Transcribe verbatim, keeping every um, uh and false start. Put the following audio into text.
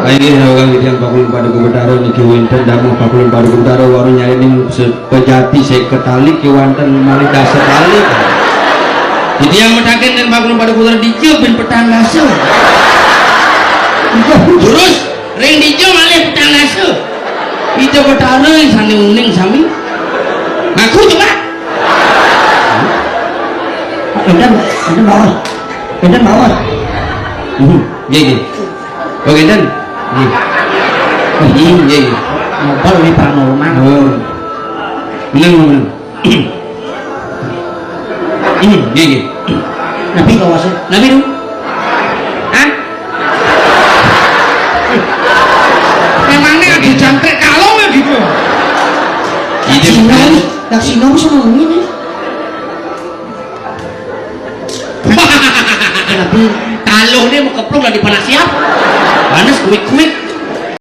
Inggih, rawuh titiang Pakulun Paduka Betara niki wénten dawuh Pakulun Paduka Betara wau nyarining se-, pejati seket tali kéwanten malih dasa tali. Titiang mataken ten Pakulun Paduka Betara dija bin petang dasa. Terus ring dija malih petang dasa. Ida Betara sané uning sami. Ngaku coba. Énten, énten mawon. Énten mawon. Hmm, nggih, nggih. Oh, ngénten. Nggih. Nggih, nggih. Ngobrol ini paranormal. Oh. Bener, bener. Hmm, nggih, nggih. Nabi kawasa. Nabi nu? Hah? Memangnya ada jangkrik kalong ya gitu? Iya, Sinawi, bener. Nak Sinawi sama ini. Nabi. Kalau ini mau keplung lagi panas siap. Panas kuwi